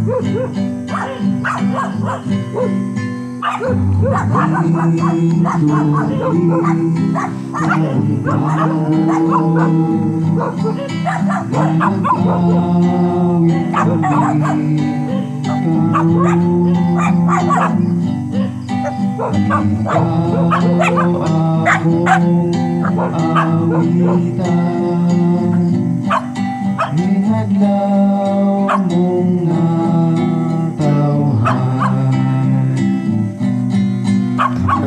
Nag-awit kami karon. Ikaw akong awitan. Ning adlaw mong natawhan.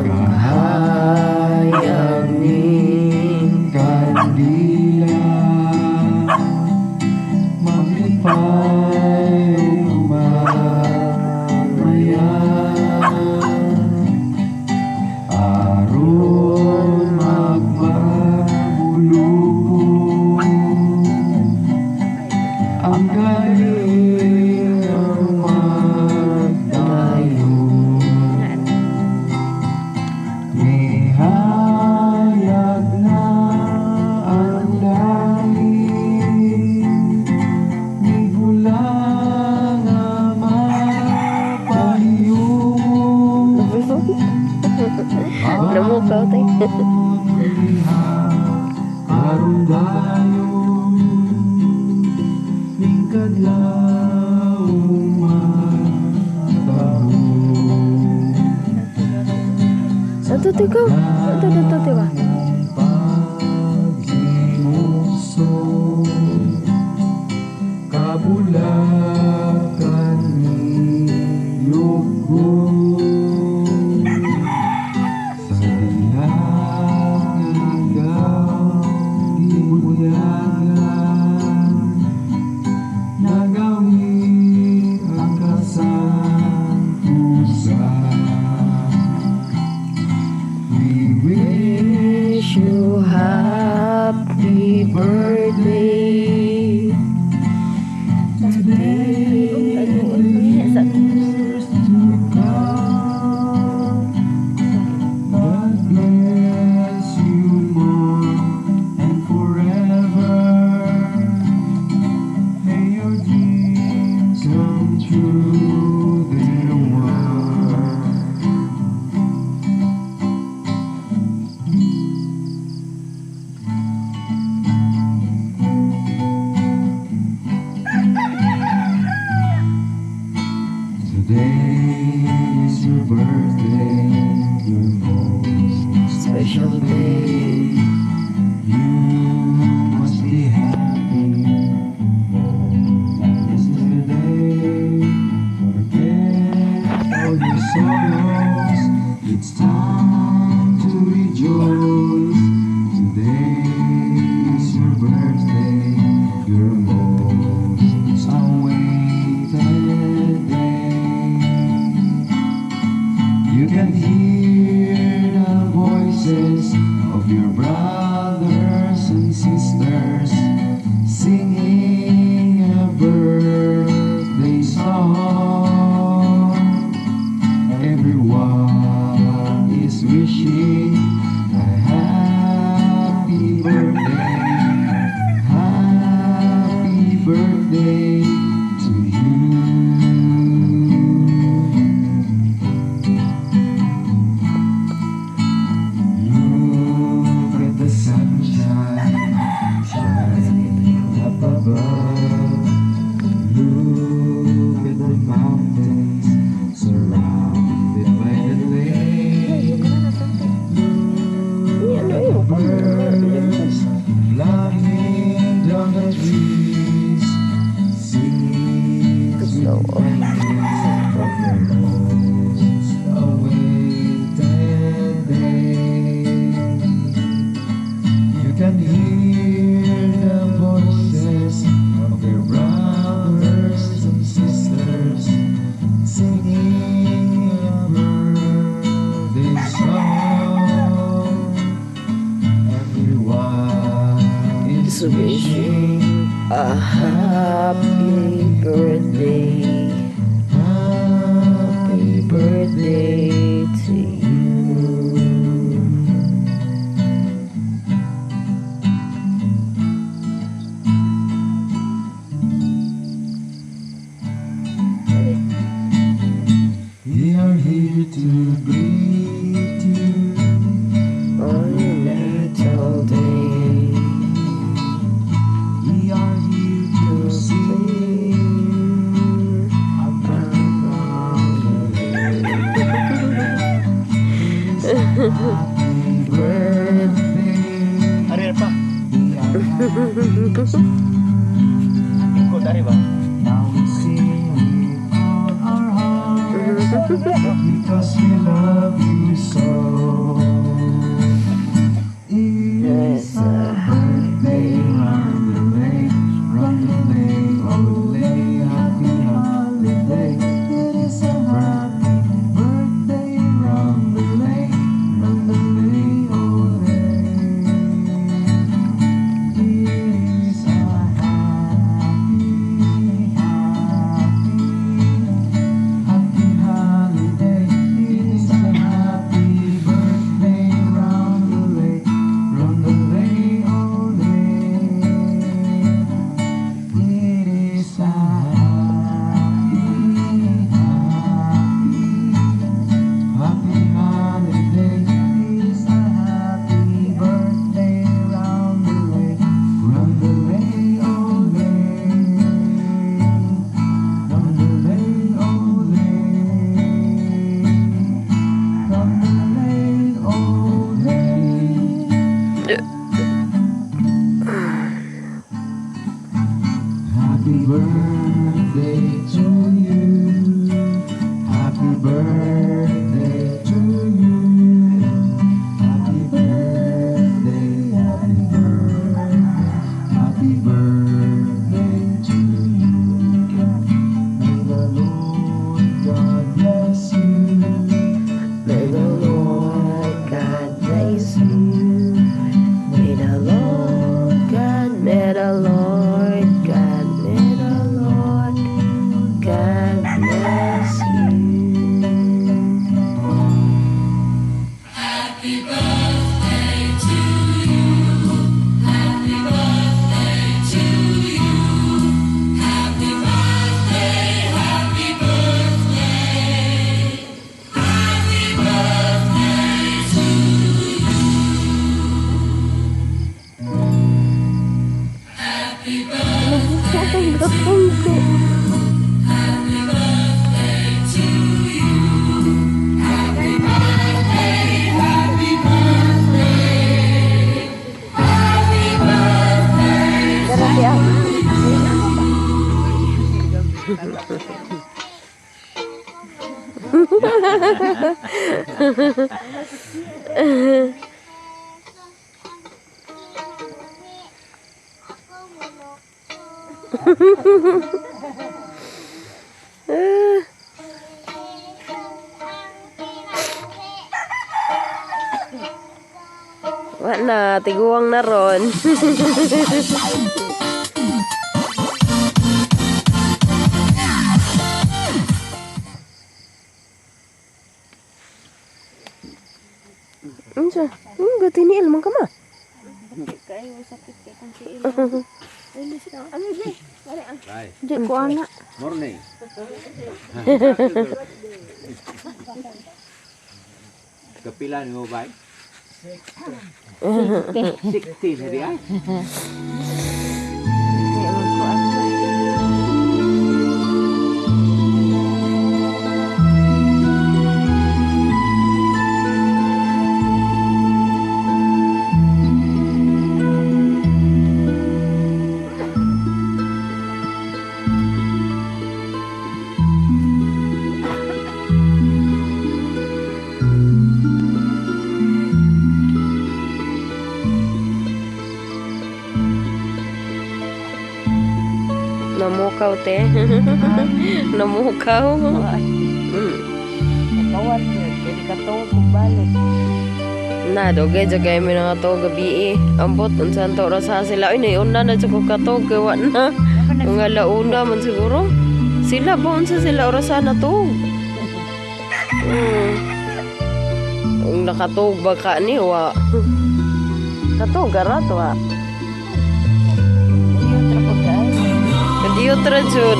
Kahayag ning kandila, maglipay ug mamaya aron magmabulubon ang galing ang magdayon. Nihayag na ang langit, nihula nga mapahiyom. Namukaw tayo. Karon dayon ning kadlaw mataho. Ato ko. Ato ato ato ka. Paghimuso kabulakan ni Yugo sa diha nga gibunyagan, nagawit ang kasantusan. We Wish you happy birthday. Today and the years to come. God bless you more and forever. May your dreams come true, dear one. Today is your birthday, your most special day. You must be happy more than yesterday. Forget all your sorrows, it's time to rejoice. Today is your birthday, your most awaited day. You can hear the voices of your brothers and sisters singing a birthday song. Everyone is wishing a happy birthday, happy birthday to you. Look at the sunshine shining up above. Look at the mountains surrounded by the lake. Look at the birds flying down the trees. Ari ba? Now we sing with all our hearts because we love you so. It's a birthday, roundelay, roundelay, olay, happy holiday. It is a happy birthday, roundelay, roundelay, olay. It is a happy, happy, happy holiday. It is a happy birthday, roundelay, roundelay, olay. It is a happy, happy, happy holiday. It is a happy birthday, roundelay, roundelay, olay. Roundelay, olay. Roundelay, olay. Happy birthday to you. Happy birthday to you. Happy birthday, happy birthday, happy birthday to you. May the Lord God bless you. May the Lord God bless you. May the Lord God, may the Lord God, may the Lord God bless you. Happy birthday to you. Happy birthday to you. Happy birthday, happy birthday. Happy birthday to you. Happy birthday to you. Happy birthday to you. Happy birthday, happy birthday. Happy birthday to you. Ah, wa na, tiguang na ron. Unsa? Gatiniil man ka ma. Kayo sakit kay kung si ilo. Ano di? Right. Di ko ana. Morning. Kapila ni mo ba? 60 na di ay. Kay man ko ana. Namukaw te. Namukaw. Kawan yun. Kaya katong kung balik. Na, dugay jud kay mi nga gabi eh. Ambot unsa ang oras sa sila. Uy, nauna na jud ko katog kay wa na. Mga launa man siguro. Sila ba unsa sila orasan na to? Ang nakatog ba ka ni wa? Katog ara to wa. Iyo tra pagkain. Kadiyot ra jud.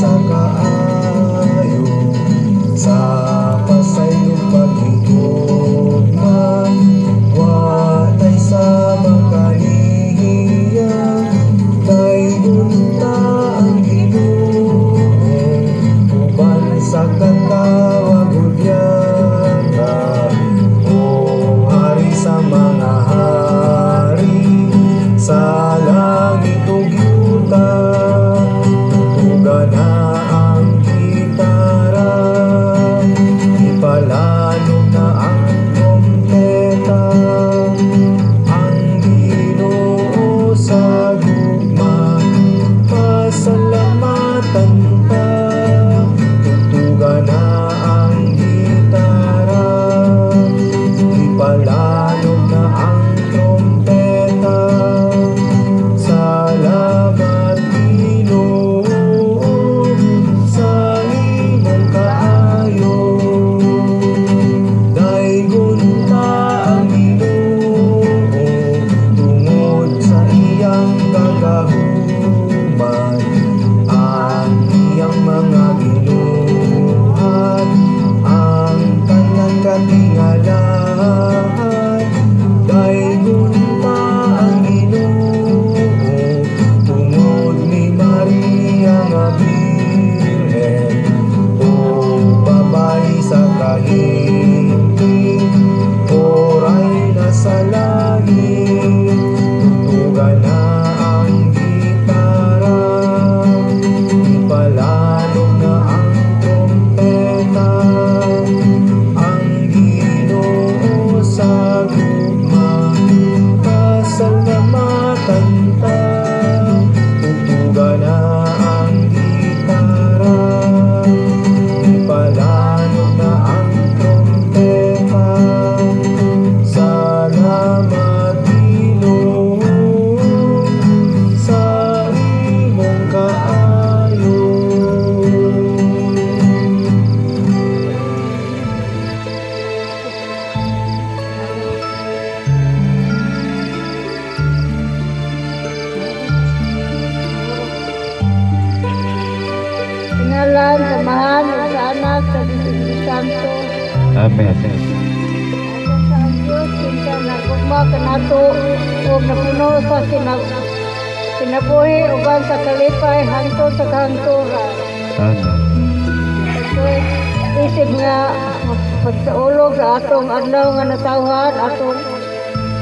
Sa kaayo sa pasaylo, paghigugma, walay sama kaniya. Daygon ta ang Ginoo uban sa katawag Ulyana, o hari sa mga hari sa langit ug yuta. Tugtuga na ang gitara, ipalanog na ang trompeta. Ang Ginoo sa gugma pasalamatan ta. Tugtuga na ang gitara, ipalanog na ang trompeta. Salamat, Ginoo, sa imong kaayo. Daygon ta ang Ginoo tungod sa iyang kagahuman, ang iyang mga ginuhat, ang tanan katingalahan. Daygon ta ang Ginoo tungod ni Maria nga Birhen, o babae sa kahimti o rayna sa langit. Tugtuga na ang gitara, ipalanog na ang trompeta. Ang Ginoo sa gugma pasalamatan ta. Tugtuga na ang gitara, ipalanog na ang trompeta. Salamat, Ginoo, sa imong kaayo. Sa ngalan sa Amahan, ug sa Anak, sa Espiritu Santo. Amen. Sa ang Diyos, kinsa nagugma kanato ug napuno sa kinabuhi uban sa kalipay hangtod sa kahangturan. Amen. Isip nga pagsaulog sa atong adlaw nga natawhan, atong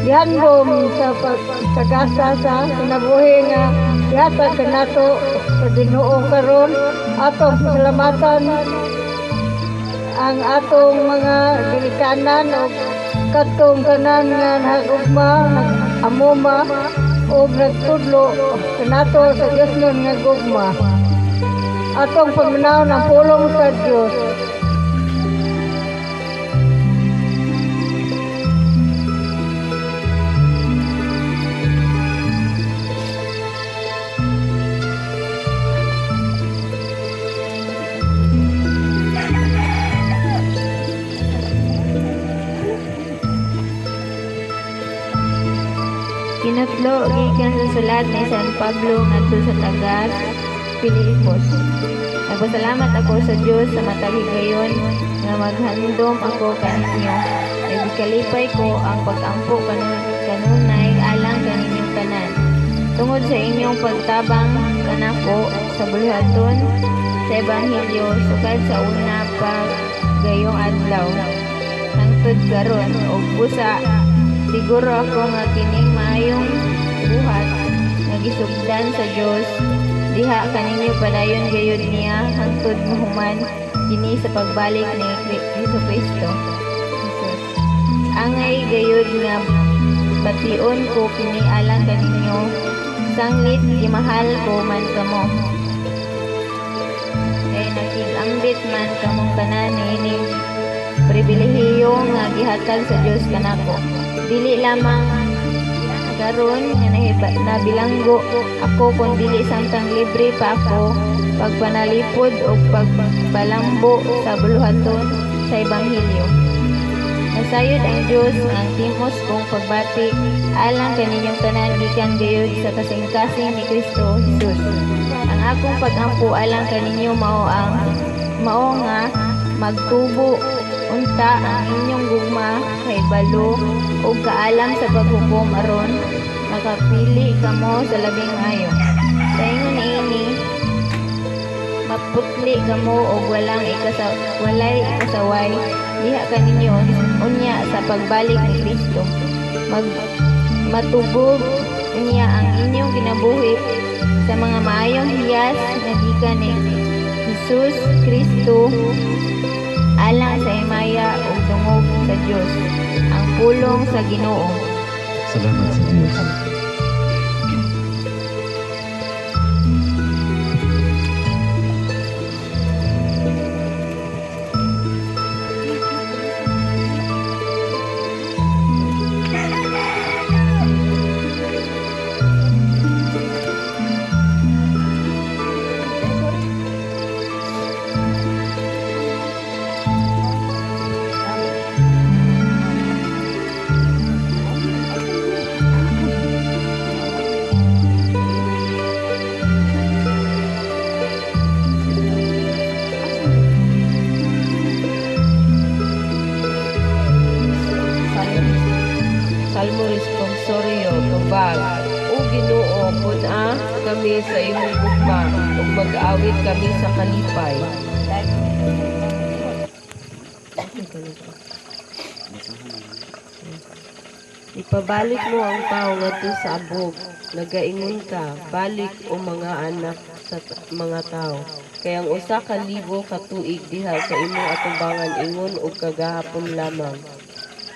gihandom sa pagtagasa sa kinabuhi nga gihatag kanato sa Ginoo karon, atong pasalamatan ang atong mga ginikanan ug kadtong tanan nga nagugma, nag-amuma ug nagtudlo kanato sa Diosnon nga gugma. Atong paminaw ang pulong sa Dios. Kinutlo gikan sa sulat ni San Pablo ngadto sa taga Filipos. Nagpasalamat ako sa Dios sa matag higayon nga maghandom ako kaninyo. Nagkalipay ko ang pag-ampo kanunay alang kaninyong tanan, tungod sa inyong pagtabang kanako sa buluhaton sa ebanghelyo sukad sa una pa gayong adlaw hangtod karon. Ug busa siguro ako nga kining maayong buhat nga gisugdan sa Dios diha kaninyo, padayon gayud niya hangtod mahuman kini sa pagbalik ni Hesukristo Jesus. Angay gayud nga bation ko kini alang kaninyo, sanglit gimahal ko man kamo, kay nakig-ambit man kamong tanan niining pribilehiyo nga gihatag sa Dios kanako. Dili lamang karon nga nabilanggo ako, kun dili samtang libre pa ako pagpanalipod og pagpalambo sa buluhaton sa ebanghelyo. Nasayod ang Dios nga ang timos kong pagbati alang kaninyong tanan gikan gayud sa kasing-kasing ni Kristo Jesus. Ang akong pagampo alang kaninyo mao nga magtubo unta ang inyong gugma kahibalo ug kaalam sa paghukom aron makapili kamo sa labing maayo. Sa ingon niini maputli kamo og walay ikasaway diha kaninyo unya sa pagbalik ni Kristo. Matubog unya ang inyong kinabuhi sa mga maayong hiyas nga gikan ni Jesus Kristo alang sa himaya ug dungog sa Dios. Ang pulong sa Ginoo. Salamat sa Diyos. Salmo Responsorio, tubag. O Ginoo, pun-a kami sa imong gugma ug mag-awit kami sa kalipay. Ipabalik mo ang tao ngadto sa abog. Nagaingon ka, balik o mga anak sa mga tao. Kay ang 1,000 ka tuig diha sa imong atubangan ingon og kagahapon lamang.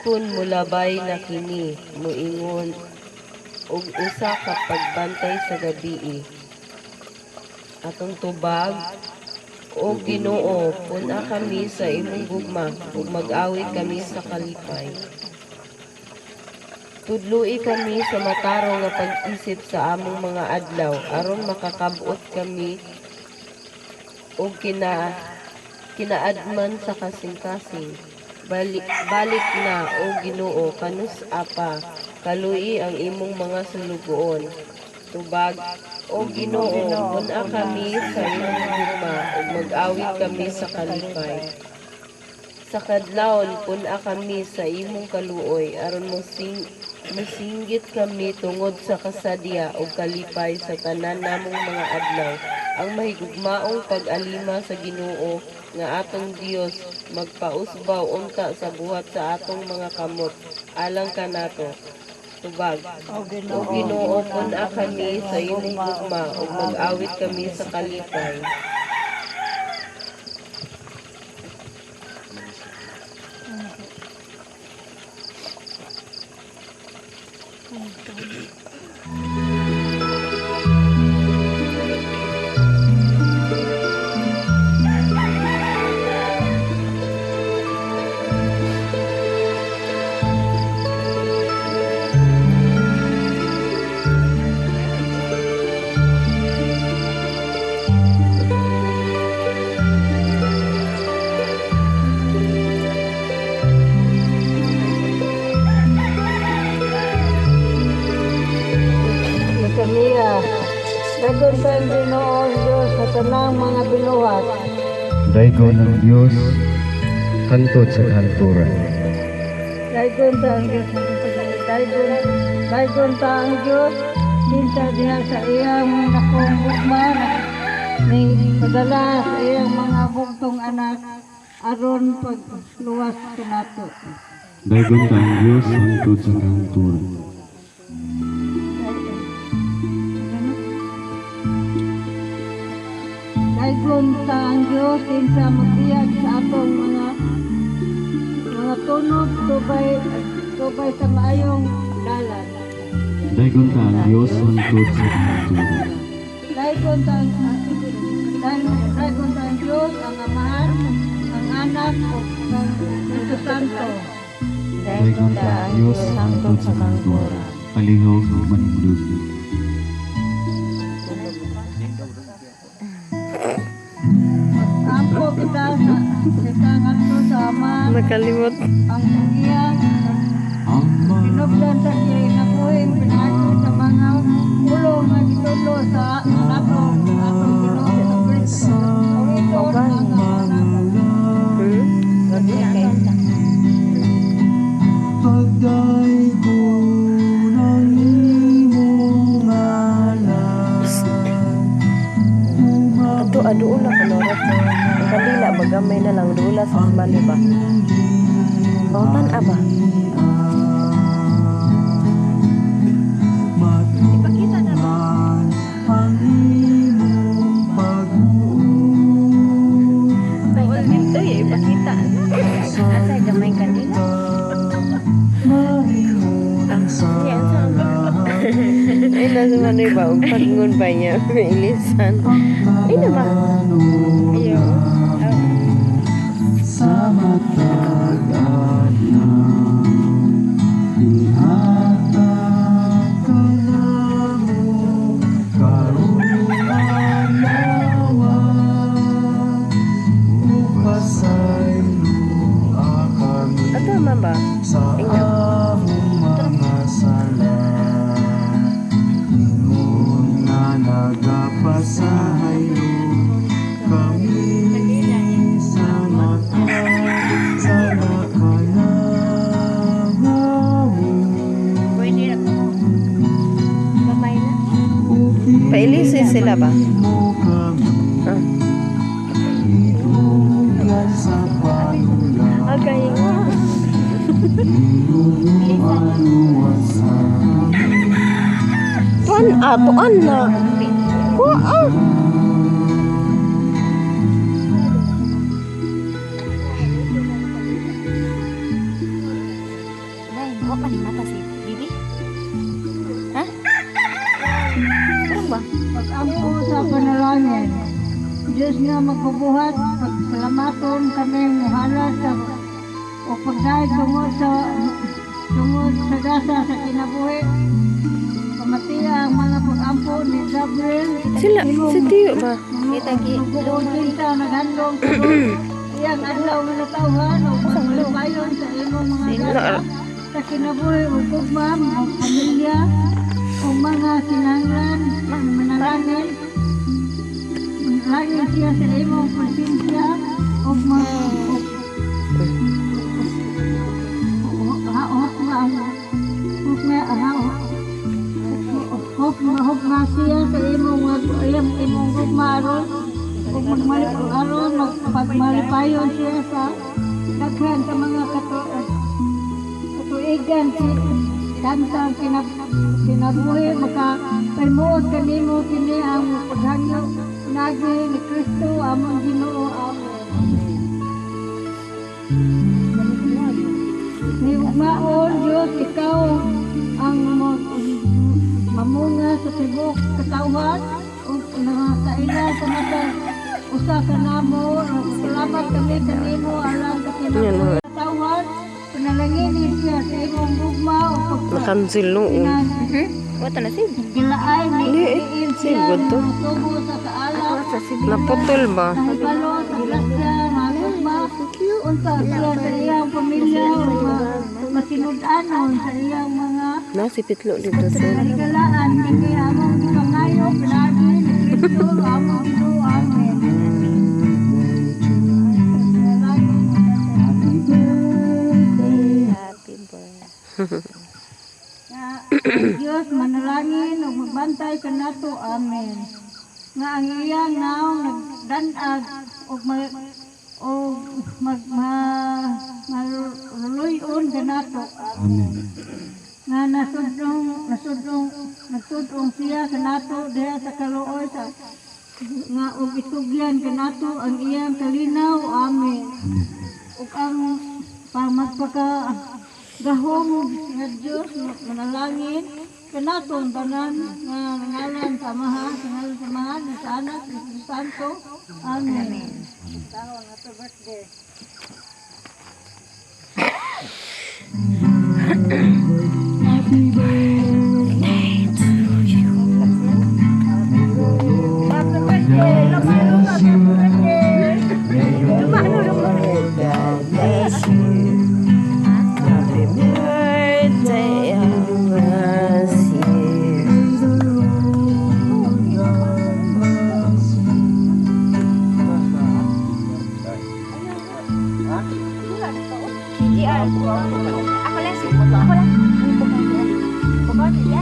Kun molabay na kini, moingon og usa ka pagbantay sa gabii. Atong tubag, O Ginoo, pun-a kami sa imong gugma ug mag-awit kami sa kalipay. Tudloi kami sa matarong nga pag-isip sa among mga adlaw aron makakab-ot kami og kinaadman sa kasing-kasing. Balik na, O Ginoo, kanus-a pa, kaluoyi ang imong mga sulugoon. Tubag, O Ginoo, pun-a kami sa imong gugma ug mag-awit kami sa kalipay. Sa kadlawon, pun-a kami sa imong kaluoy aron mosinggit kami tungod sa kasadya ug kalipay sa tanan namong mga adlaw. Ang mahigugmaong pag-alima sa Ginoo nga atong Dios magpausbaw unta sa buhat sa atong mga kamot alang kanato. Tubag, O Ginoo, pun-a kami sa imong gugma ug mag-awit kami sa kalipay. Litaniya. Dagon sa Ginoo ang Diyos sa tanang mga binuhat. Daygon ang Dios hangtod sa kahangturan. Dagon sa ang Diyos. Dagon sa ang Diyos. Kinsa diha sa iyang dakong gugma ni padala sa iyang mga bugtong anak aron pagluwas kanato. Daygon ta ang Dios hangtod sa kahangturan. Dayon ta ang Dios kinsa magbiyag sa atong mga tunog tubay sa maayong dalan. Daygon ta ang Dios hangtod sa kahangturan. Dayon ta ang Dios ang Amahan, ang Anak ug ang Espiritu Santo. Daygon ta ang Dios hangtod sa kahangturan. Palihog manindog. Ampo kita sa kita ngadto. sa Ama, Nakalimot. Ang iyang tinubdan sa kinabuhi pinaagi sa mga pulong nga gitudlo sa nato atong Ginoo Hesukristo. Awiton ang anak. Pagdaygo ng imong ngalan. Ato aduol na kanorot. Ang kandila ba gamay na lang dula sa smali ba? Pangutan ba? Matuman ang imong pagbuot. Dito, ipakita. Asa gamay kanila? Mahimong sa Ay nasa manoy ba? Ug pagngon ba niya? Ilisan. Ay na ba? Ayaw. Sa matag adlaw, ihatag ka namo karong adlaw, upasaylo kami Ato man ba? sa among mga sala. Ingon nga nagapasaylo kami sa naka sa nakanangamo. Pwede na ko. Gamay na. Pailisin sila ba? Mo kami Ah. itugyan sa panula. Okay. Inuualuan sa Tuan ah, tuan na. Wa ah. Nay, wa pa ni mata si Bibi. Ha? Karong ba? Pag-ampo sa panalangin. Diyos nga magbubuhat, pagsalamaton kami muhala sa o pagdahil tungod sa gasa sa kinabuhi. Pamatiya ang mga pag-ampo ni Gabriel. Sila, si Tio ba? Kita gi Nag-uutinta, naghandong karon iyang adlaw nga natawhan o pagmalipayon sa imong mga gasa sa kinabuhi o gugma o pamilya o mga kinahanglan manalangin manalangin siya sa imong presensya o mga hukma siya sa imong gugma aron ug magmali aron magpagmalipayon siya sa daghan sa mga katuigan si kantang kinabuhi maka pahimuot kanimo kini ang paghangyo nagi ni Kristo among Ginoo. Amen. Ni ugmaon Dios, ikaw ang mamunga sa tibuok katawhan ug nakaila sa matag usa ka namo. Salamat kami kanimo alang sa Yan, kinabuhi katawhan. Panalangin siya sa imong gugma ug Nakansil noon. Wa ta na si. gilaay ni Hindi, eh. diin siya Sigod to. nga tubo sa kaalam Naputol ba? nahibalo sa grasya nga gugma unta siya sa iyang pamilya ug masinud-anon sa iyang mga Na si Pitlo dito sa. Higalaan kini among gipangayo pinaagi ni Kristo among Ginoo. Amen. Happy birthday. Nga ang Dios manalangin ug magbantay kanato. Amen. Nga ang iyang naong nagdan-ag ug maluluy-on kanato. Amen. Nga nasudlong nagsudlong siya kanato diha sa kaluoy sa nga ug itugyan kanato ang iyang kalinaw. Amen. Ug ang pamagpaka gahom nga Dios manalangin kanato ang tanan nga ngalan sa Amahan, sa ngalan sa Amahan, sa Anak, sa Espiritu Santo. Amen. Tawag, happy birthday. Happy birthday to you. Happy birthday! Luma, luma, happy birthday! May your Lord God Ako lang si ako lang. Bukaw niya.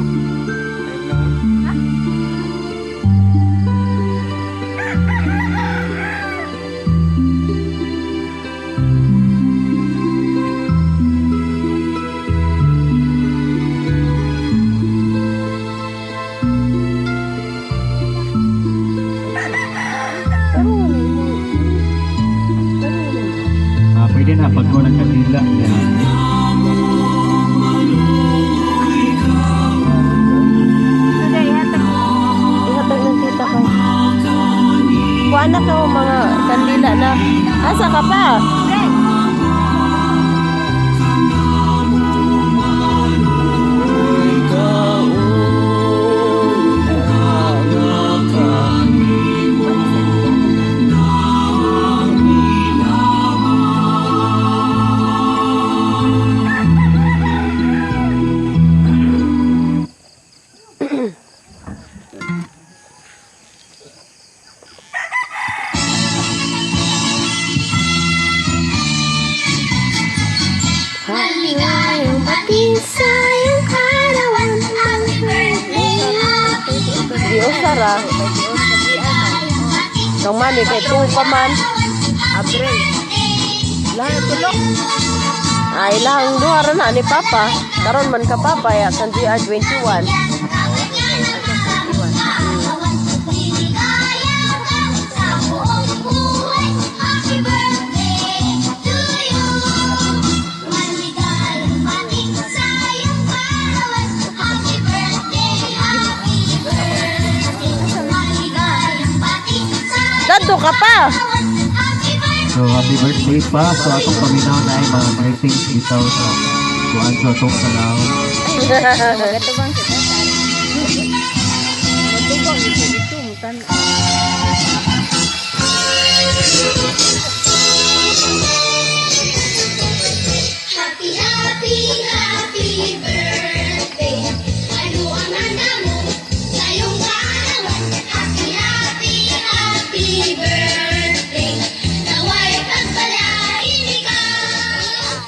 Ah, pwede na pag ko ng kandila. Ihatag ng tita ko. Kuha na ka mga kandila na. Asa ka pa? Maligayang pati sa iyong kaarawan. Happy birthday, happy Di usara. Kang mani kay tung pa man. Abril. Lahat tulok. Ay lang duha ra na ni Papa. Karon man ka Papa ya kan GR21. Liligaya ka sa buong buhay. Happy birthday to you. Maligayang pati sa iyong kaarawan. Happy birthday, happy birthday. Maligayang pati sa iyong Dadto ka pa. kaarawan. Happy birthday. So happy birthday pa. So atong paminaw na ay mga greetings bitaw sa kuan sa atong sanaw. Magatubang kita sa Matubang ito dito mutan. Happy, happy, happy birthday. Ano ang handa mo ngayong kaarawan? Happy, happy, happy birthday. Nawa'y pagpalain ikaw.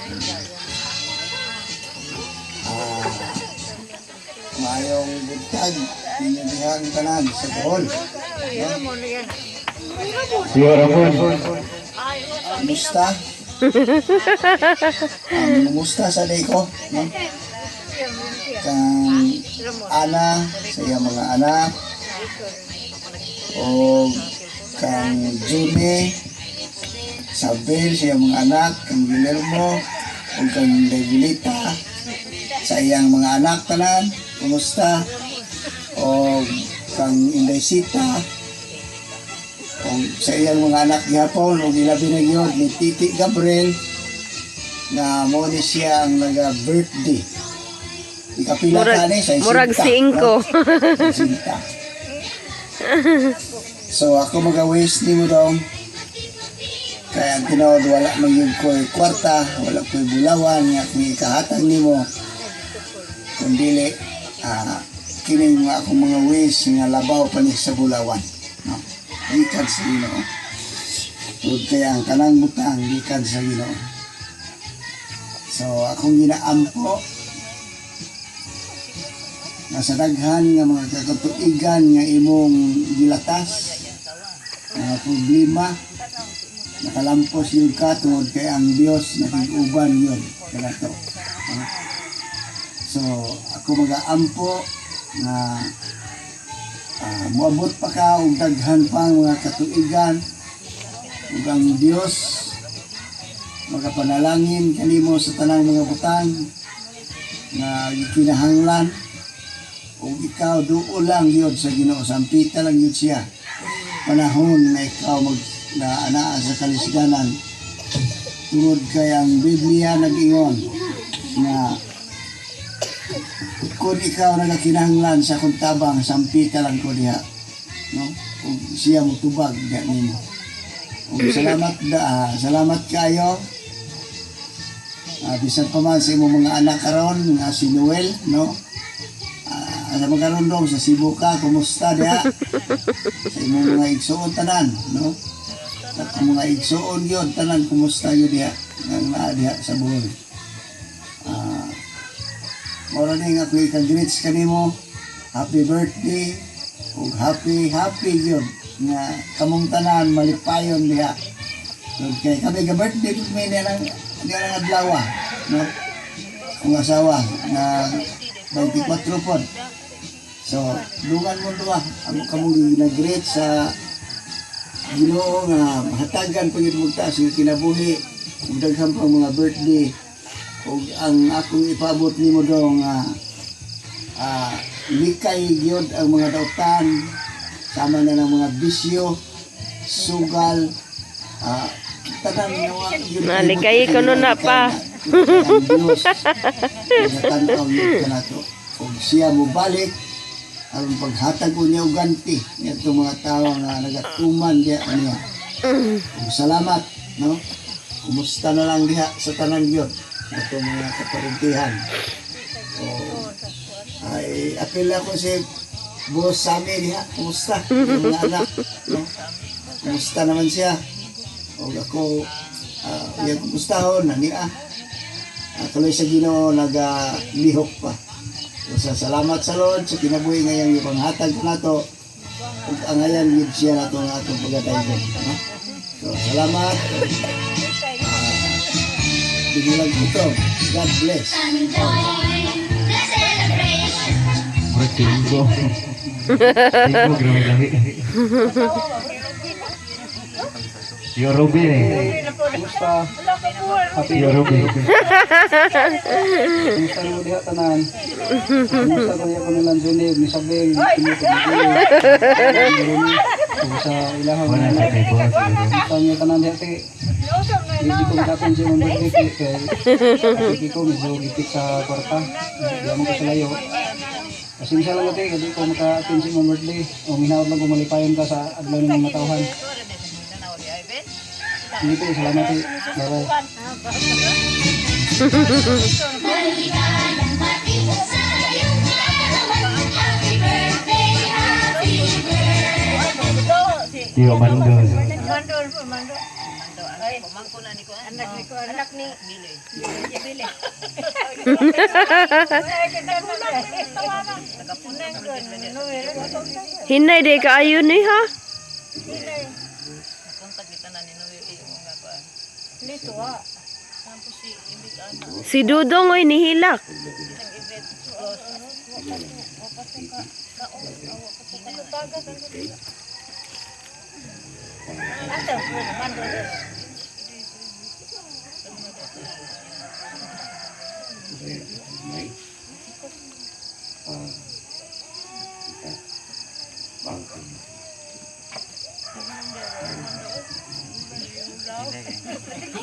Mayong buntag, ninyo dihang tanan sa Bohol. Siya Ramon. Kumusta? Ang kumusta sa day ko? No? Kang Ana, sa iyang mga anak, o kang Jimmy, sa Bill, sa iyang mga anak, kang Guillermo, o kang Devilita, sa iyang mga anak tanan, kumusta? O kang Indaysita, o sa iyang mga anak gihapon, o gilabi na gyud ni Titi Gabriel, na mo ni siya ang naga-birthday. Ikapila Murag ka ni, sa murag isinta, 5. no? Isinta. So ako maga-waste ni mo dong. Kaya ang tinuod wala man gyud ko'y kwarta, wala ko'y bulawan nga akong ikahatag nimo. Kung dili kining mga akong mga waste nga labaw pa ni sa bulawan. No? Gikan sa Ginoo. Ug kaya ang kanang butang gikan sa Ginoo. So akong ginaampo nga sa daghan nga mga kakatuigan nga imong gilatas, mga problema, nakalampos yun ka tungod kay ang Dios nakig-uban yun kanato. Ah. So ako magaampo nga moabot pa ka og daghan pa ang mga katuigan ug ang Dios magapanalangin kanimo sa tanang mga butang nga gikinahanglan ug ikaw duol lang yun sa Ginoo, sampita lang yun siya panahon na ikaw mag na anaa sa kalisganan tungod kay ang Biblia nag-ingon nga kung ikaw nagakinahanglan sa akong tabang, sampita lang ko diha, no, ug siya motubag diha nimo. Ug salamat da, salamat kayo. Bisan pa man sa imong mga anak karon nga si Noel, no? Sa mga karon dong sa Cebu ka, kumusta diha? Sa imong mga igsuon tanan, no? At ang mga igsuon yun, tanan, kumusta yun diha? Nga naa diha sa Bohol. Mao ni nga ako'y ka-greets kanimo. Happy birthday ug happy happy gyud nga kamong tanan malipayon diha. Ug kay kami ga birthday pud mi niya lang adlaw, no? Ang asawa na 24 pod. So, dungan mo duha ang kamong ginagreet sa Ginoo nga hatagan pa gyud mo taas nga kinabuhi ug daghan pang mga birthday ug ang akong ipaabot nimo dong nga likay gyud ang mga dautan sama na ng mga bisyo, sugal, tanan nga wa gyud. Nalikay ka nun na pa. Ang Diyos nagatan-aw gyud kanato ug siya mobalik aron paghatag ko niya og ganti ngadto mga tawo nga nagatuman diha niya. Ug salamat, no? Kumusta na lang diha sa tanan gyud ato mga kaparintihan. O, ay apil ako si Boss Sammy diha. Kumusta? Yung mga anak, no? Kumusta naman siya? O ako, iya kumustahon na niya. Tuloy sa Ginoo nagalihok pa. So, sa salamat sa Lord sa kinabuhi ngayong ipanghatag nato ug angayan gid siya nato ang atong pagadaygon, no? So salamat. Bigilag ito. God bless. Come join the celebration. Murag tinggo. Tinggo grabe lahi. Yo Ruby eh. Kumusta? Happy Yo Ruby. Kumusta mo diha tanan? Kumusta ko niya ko nilang Junib, ni Sabel, ni Kung sa ilahang Wala mga sa anak. kay boss. Kumusta niyo tanan diha te? Hindi ko makapin siya mong birthday kay kay ko medyo gipit sa kwarta. Di mo ko sa layo. Pasensya lang ate, kasi ko maka-attend sa imong birthday. O minaot lang ko malipayon ka sa adlaw ng mga tauhan. Sige te, salamat te. Bye-bye. Maligayang bati sa iyong kaalaman. Happy birthday, happy birthday. Yo Mando. Hinay di kaayo ni ha. Si Dudong oy nihilak.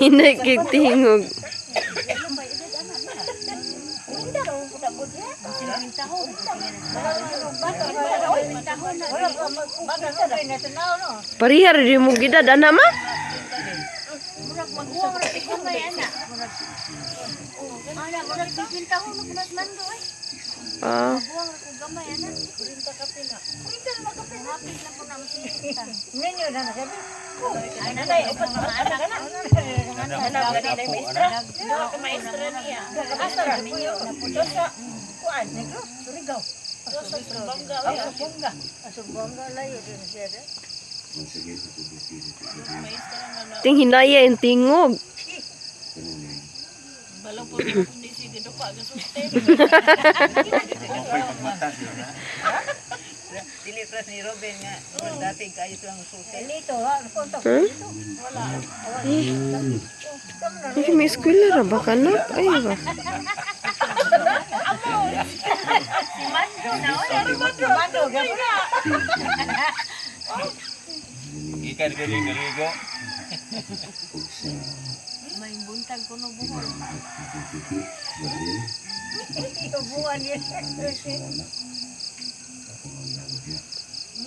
Hinay kig tingog. Parihar di mo gidad ana ma? Ah. Ting hinaya yung tingog. Hmm? Eh, may eskwela ra ba ka na? Ay ba? Gikan ka rin naligo.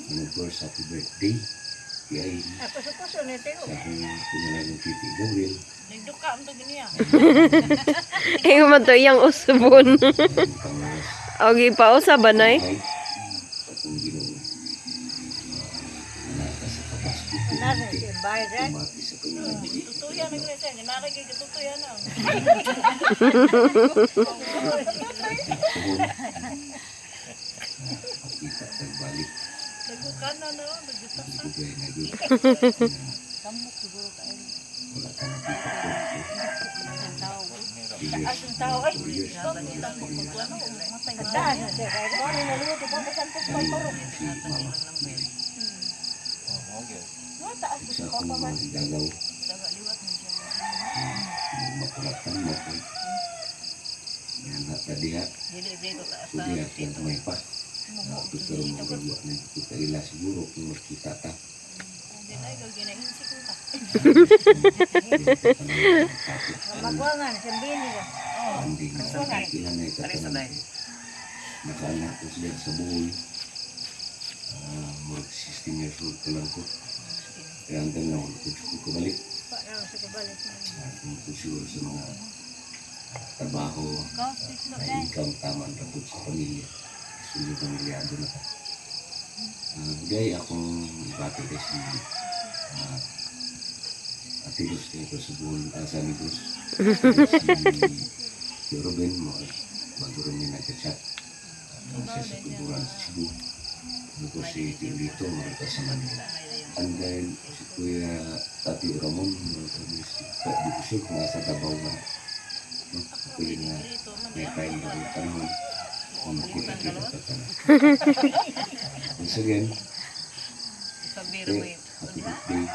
And of course, happy birthday kay sa akong pinalagang Titi Gabriel. Eh, man to iyang usbon. Ang pangalas Okay, pausa ba nay? ay atong Ginoo. Nata sa kapasko tumati sa Panginabuhi. Tuhon. Makita pagbalik. Dugay na gyud. Wala ka nakita ko. 3 years, 4 years, 3 years, 4 years. Si Mama Mary. Sa akong mga gagaw. Makulatan mo ko. Yan na diha. So diha kaya may pa. Pero mga gagawa na kita ila siguro kung makita ta. Magwangan, sambini ka. Hindi na ilan na ikatanong. Nakaanak ko sila sa buhay. Murag 16 years old pa lang ko. Kaya hanggang na wala ko kabalik. Tungkol siguro sa mga trabaho, na income tama ang rapod sa pamilya. Sundo pamilyado na ka. Gay akong ibati kay si Ate Luz dito sa buhol, sa Negros. Si Ruben, mo, bago rin niya nagka-chat. Siya sa Kuburan sa Cebu. Ano ko si Tio Lito, mga sa Manila. And then, si Kuya Tati Ramon, mga kami si di ko sure kung nasa Davao man. No? Pwede na may time na rin tanong kung makita-kita ka ka na. Once again, eh, happy birthday.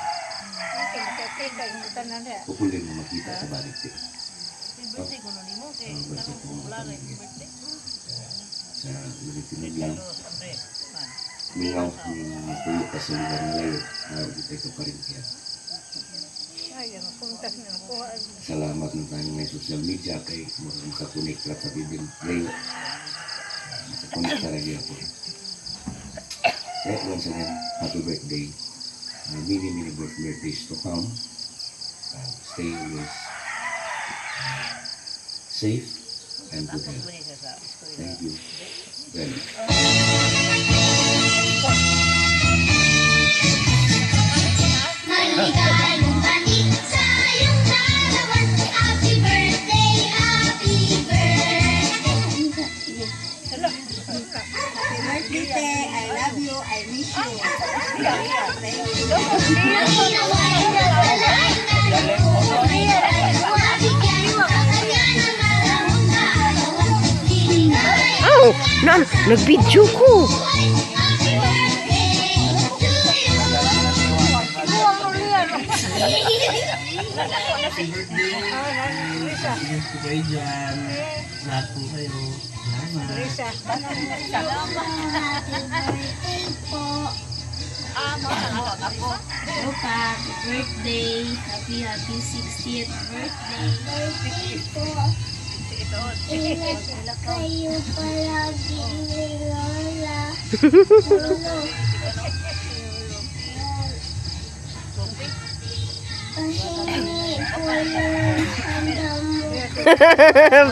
Pupulin mo makita sa balik eh. No? Ang birthday ko mga pamilya. Sa ulitin lang, mingaw kung tuyo ka sa lugar na layo, nakikita ka pa rin kaya. Salamat na tayo may social media kay makakonect ra ka bibin layo. Makakonect ka rin ako. Kaya once again, happy birthday. Many, many birthdays to come. Stay always safe and good health. Thank you very much. Maligayang bati sa iyong kaarawan. Happy birthday, happy birthday. Happy birthday, te. I love you. I miss you. Nawa'y pagpalain ka ng buhay. Mabigyan ka kanya ng maraming kaarawan. Liligayang Aw, na, nag-video ko. Happy birthday to you. Ingat po kayo dyan. Lahat po kayo. Salamat. Happy birthday po. Hello pa, happy birthday. Happy, happy 60th birthday. Birthday po. Ingat kayo palagi ni Lola. Lolo. Pahingi po yung handa mo.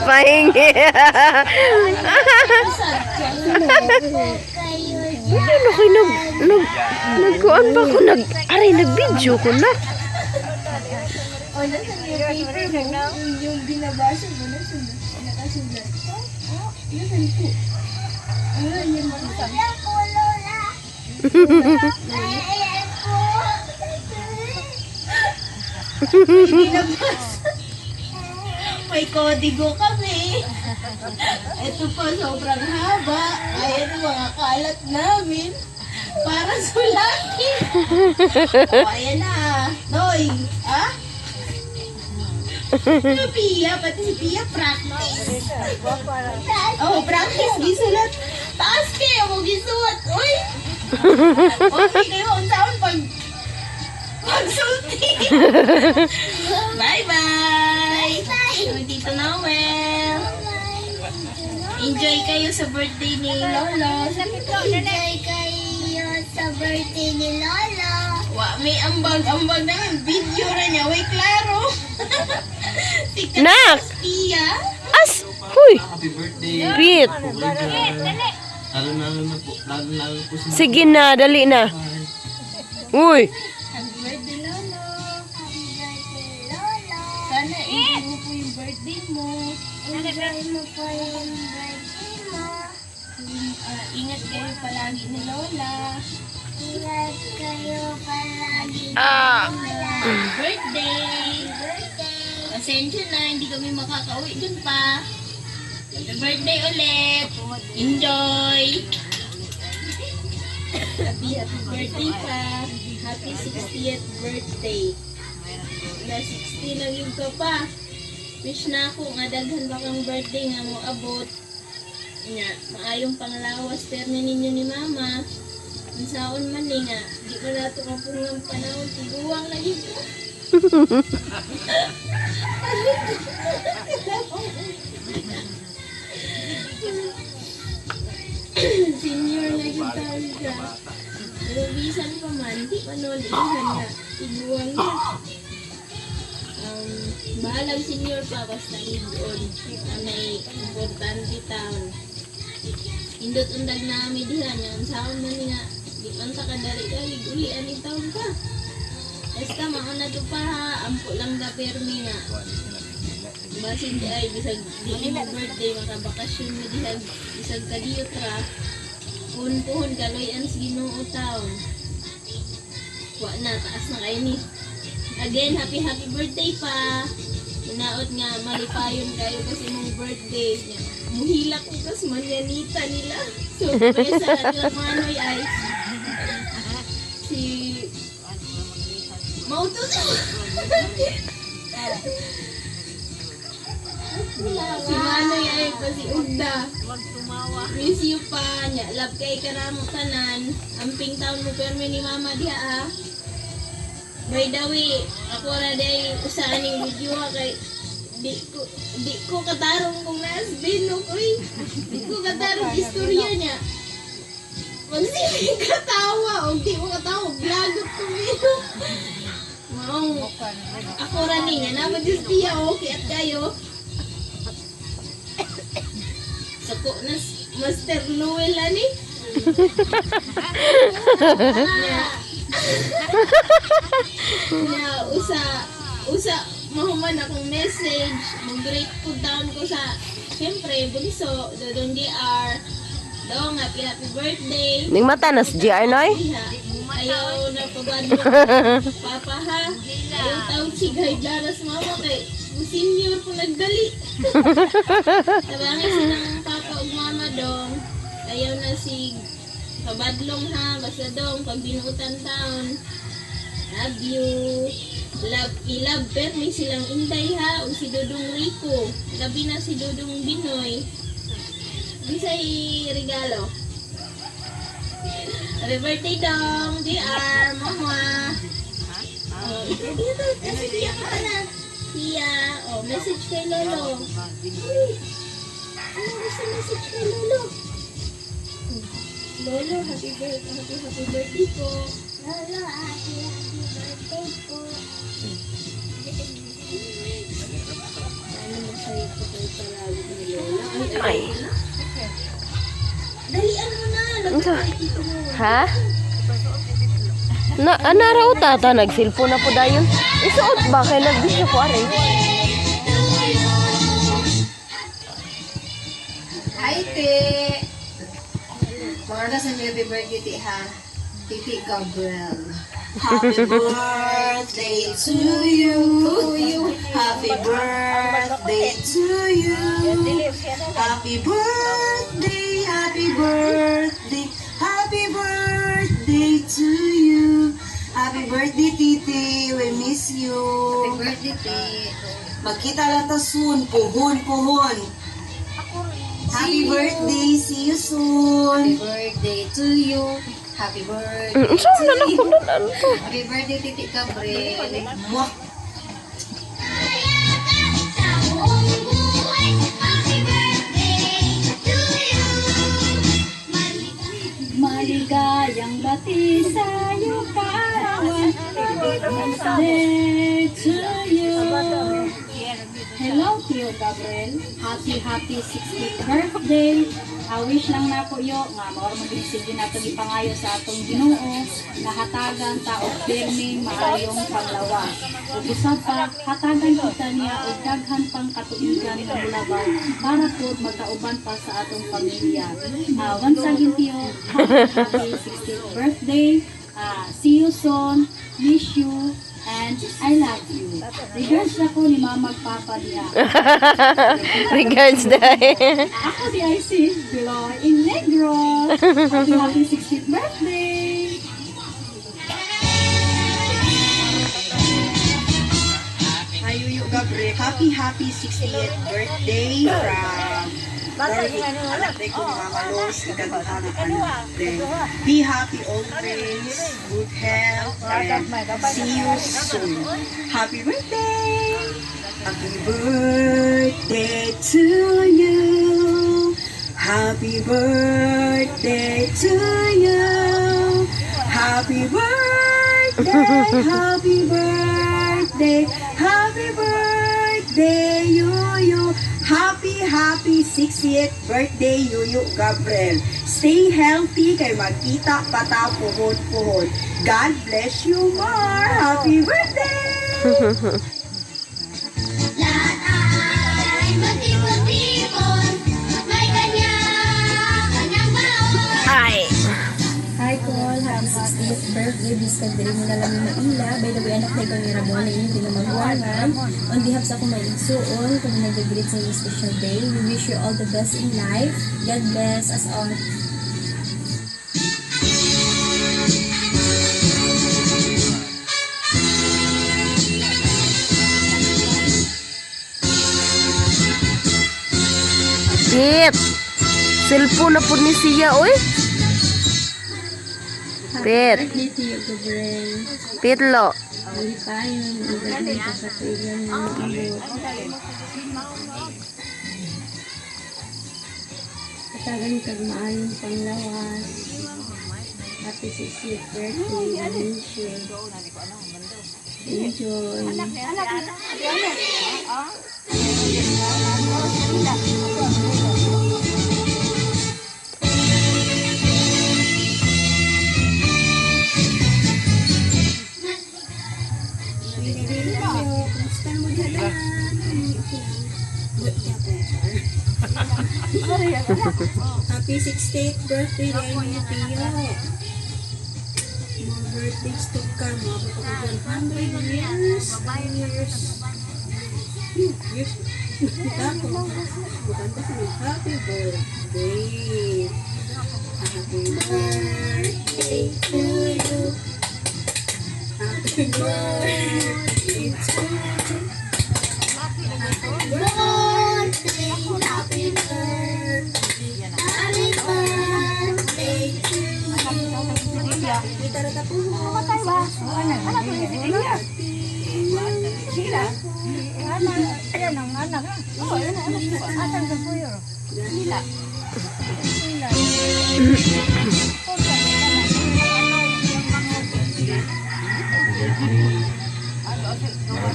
Pahingi. Ingat po kayo dyan. Ano kayo nagkuan pa ko, aray, nag-video ko na. O, nasa yung paper mo? Yung binabasa mo, nasa nakasulat. Oh, nasan po? Ah, yan po. Ayan po, Lola. Ayan po. Binabasa. May kodigo kami. Ito po, sobrang haba. Ayan ang mga kalat namin. Para sulatin. O, ayan na. Noy, ah? Si Pia, pati si Pia, practice. Oh, practice, gisulat. Taas kayo mo gisulat. Uy! Okay kayo, unsaon pag pagsulti. Bye-bye! Bye-bye! Tito Noel. Enjoy kayo sa birthday ni Lolo. Enjoy kayo sa birthday ni Lolo. Wa, may ambag-ambag namin. Video ra niya. Way klaro. Si Nak! Pia. As! Huy! Happy birthday. Pit! Po kayo dyan. Lalo-lalo na po. Lalo-lalo po sa Sige na, dali na. Uy! Happy birthday, Lolo. Sana enjoy mo po yung birthday mo. Enjoy mo po yung birthday mo. Ingat kayo palagi ni Lola. Ingat kayo palagi. Ah. Birthday! Birthday! Pasensya na, hindi kami makakauwi dun pa. Happy birthday ulit! Enjoy! Happy, happy birthday pa! Happy 60th birthday! Na 60 na yun ka pa. Wish na ako nga daghan ba kang birthday nga mo abot. Nya, maayong panglawas permi ninyo ni mama. Unsaon man ni nga, di pa nato mapungang panahon, tiguang lagi ko. Senior na gyud tayo siya. Pero bisan pa man, di pa noon ihan na. Tiguang na. Bahalang senior pa, basta live-on. Anay, importante town. Indot undag na kami diha niya. Ang saon man nga, di man ta kadali dali, uli ani taon pa. Basta mauna to pa ha, ampo lang da permi nga. Basin di ay bisag di mo birthday makabakasyon mo diha bisag kadiyot ra. Puhon-puhon kaloy-an sa Ginoo taon. Wa na taas na kayo ni. Again, happy happy birthday pa. Inaot nga malipayon kayo kasi mong birthday niya. Muhila ko kas manyanita nila. Sorpresa at manoy ay si Mauto si Manoy ay pa si Ugda. Miss you pa. Nya, love kay karamo tanan. Amping taon mo permi ni Mama diha ah. By the way, ako ra day usa aning video ha kay di ko katarong kung naas binok uy. Di ko katarong istorya niya. Magsige katawa og di mo katawa blagot ko binok. Maong ako ra ni nga na Diyos okay at kayo. Sako na Master Noel ani. Na usa usa mahuman akong message, mag-grateful down ko sa syempre bunso Dodong DR. Dong, happy happy birthday. Ning mata na si GR Noy? Diha, ayaw na pabadlo. Papa ha, ayaw tawag si Guy Laras mama kay senior po nagdali. Tabangin silang papa ug mama dong. Ayaw na si pabadlong ha, basta dong pag binuutan taon. Love you. Love, i-love permi silang Inday ha, ug si Dudong Rico. Labi na si Dudong Binoy. Unsay regalo? Happy birthday, Dong! DR! Mama! Oh, ikaw dito. Kasi tiya ka pala. Tia. Oh, message kay Lolo. Uy! Ano gusto message kay Lolo? Lolo, happy birthday, happy, happy birthday po. Lolo, happy, happy birthday po. Sana masaya po kayo palagi ni Lola. Ay. Dalian mo na. Unsa? Lagay dito mo. Ha? Na anara o tata nag-cellphone na po dayon. Isuot ba kay nag-video ko are. Hi, Te! Mga sa happy birthday, Te, ha? Titi Gabriel. Happy birthday to you. Happy birthday to you. Happy birthday, happy birthday, happy birthday to you. Happy birthday, Titi. We miss you. Happy birthday, Titi. Magkita lang ta soon. Puhon, puhon. Happy birthday. See you soon. Happy birthday to you. Happy birthday. Unsa man na ako dun ano to? Happy birthday, Titi Gabriel. Mwah. Sa buong buhay, happy birthday to you. Maligayang bati sa'yo, kaarawan. Happy birthday to you. Hello, Tio. Tiyo Gabriel. Happy, happy 60th birthday. Wish lang nako yo nga mao ra man gyud sige nato gipangayo sa atong Ginoo nga hatagan ta og pirming maayong panglawas. Ug usab pa hatagan kita niya og daghan pang katuigan nga mulabaw para pod magkauban pa sa atong pamilya. Once again, Tiyo, happy, happy 60th birthday. See you soon. Miss you. And I love you. Regards na ko ni Mama Papa diha. Regards dahil. Ako diay si Biloy in Negros. Happy, happy 60th birthday! Hi, Yuyu Gabriel. Happy, happy 60th birthday from Dorothy. Anak ko ni Mama Rose, ikaduha nga anak. Then, be happy always, good health, and see you soon. Happy birthday! Happy birthday to you. Happy birthday to you. Happy birthday, happy birthday, happy birthday, Yuyu. Happy, happy 60th birthday, Yuyu Gabriel. Stay healthy kay magkita pa ta puhon-puhon. God bless you more. Happy birthday! Lahat ay magtipon-tipon, may kanya-kanyang baon. Ay! Hi, Col. Happy 60th birthday. Bisag diri mo na lang maila. By the way, anak na ikaw ni Ramon na inyong pinamagwangan. On behalf sa akong mga igsuon, kami nag-greet sa inyong special day. We wish you all the best in life. God bless us all. Pit! Cellphone na po ni siya, oy. Pit. Happy birthday, Tiyo Gabriel. Pitlo. Malipayon, ang daghan pa sa tuigan nga maabot. Hatagan kag maayong panglawas. Happy 60th birthday. We miss you. Enjoy. Kumusta mo diha tanan? Happy 60th birthday dahil ni Tiyo. More birthdays to come. Maabot ako 100 years. Years. Years. Tako. Bukanta sa mga happy birthday. Happy birthday to you. Happy birthday to you. Happy Birthday, happy birthday, happy birthday to you. Kita ra ta po. More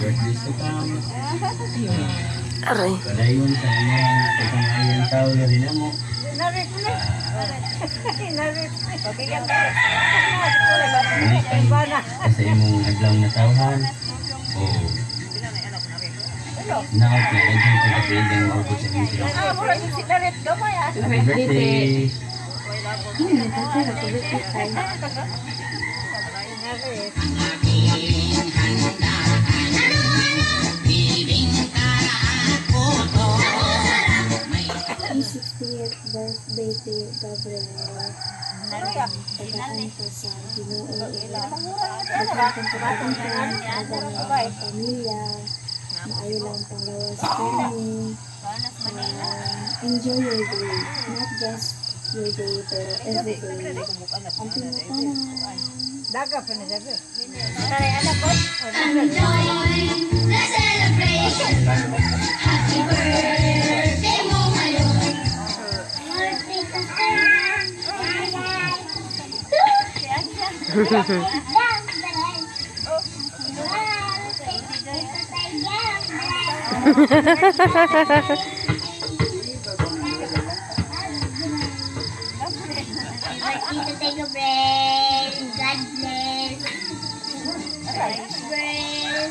birthdays to come. Aray. Padayon sa inyong pagkangayang tao na rin mo. Malipay ka sa imong adlaw na tawhan o naot na daghan kang katuigan maabot sa imong tiyan. Happy birthday! Happy 60th birthday to you, Gabriel. Tagaan ka sa Ginoo. Daghan kang katuigan, daghan ang pamilya, maayo lang panglawas pirmi. Enjoy your day. Not just your day, pero every day. Ang pinatanan. Come join the celebration. Happy birthday mo ngayon. Birthday to Gabriel. Happy birthday, Gabriel. God bless. God bless.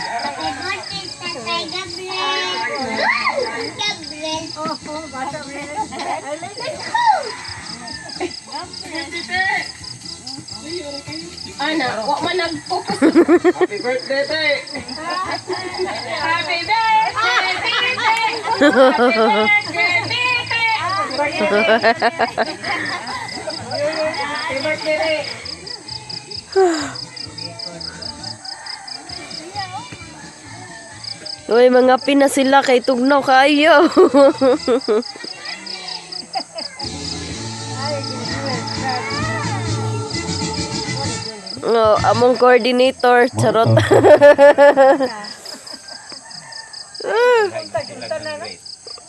Happy birthday, Tatay Gabriel. Gabriel. Oh, Ana, wa man nag-focus. Happy birthday, te! Happy birthday, Tite! Happy birthday, Tite! Happy birthday. Uy, mga pina sila kay tugnaw kaayo. Oh, among coordinator, charot.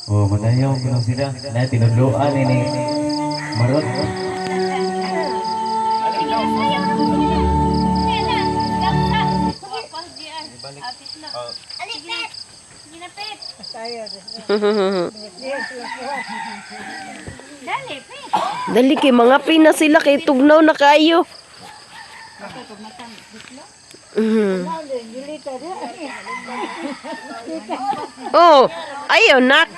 Oh, madayaw kuno sila. Na tinudloan ini Marot. Alipet! Ginapit! Dali, pe. Dali kay mga pina sila kay tugnaw na kaayo. Oh, ayaw nak.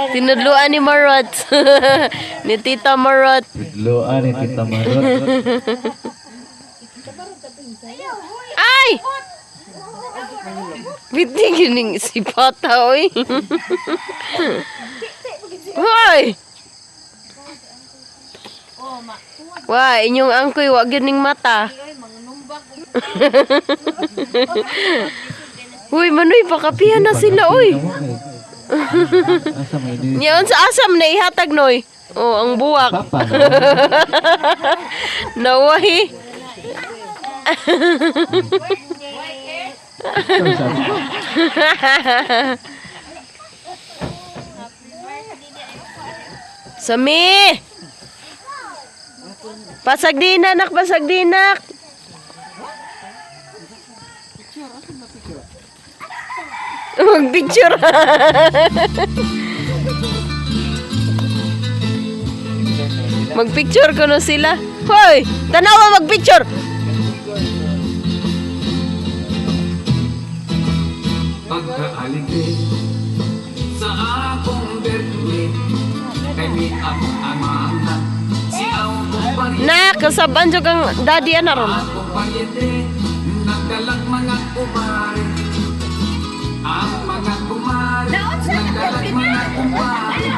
Tinudluan ni Marot. Ni Tita Marot. Tudloan ni Tita Marot. Ay! Biti gining si Pata, oy. Hoy! Wa, inyong angkoy wa gyud ning mata. Uy, manoy pakapihan na sila, oy. Asa may di Niya sa asam na ihatag noy. Oh, ang buwak. Papa. Naway. Sami! Pasagdina, nak, pasagdinak. Magpicture. Magpicture kuno sila. Hoy, tanawa magpicture. Pagkaaligid sa Sa akong birthday kay mi akong amahan si akong pariente. Na, kasaban jud kang daddy ana ron. Akong pariente nagdalag mga kumare. Ang mga kumare nagdalag mga kumare.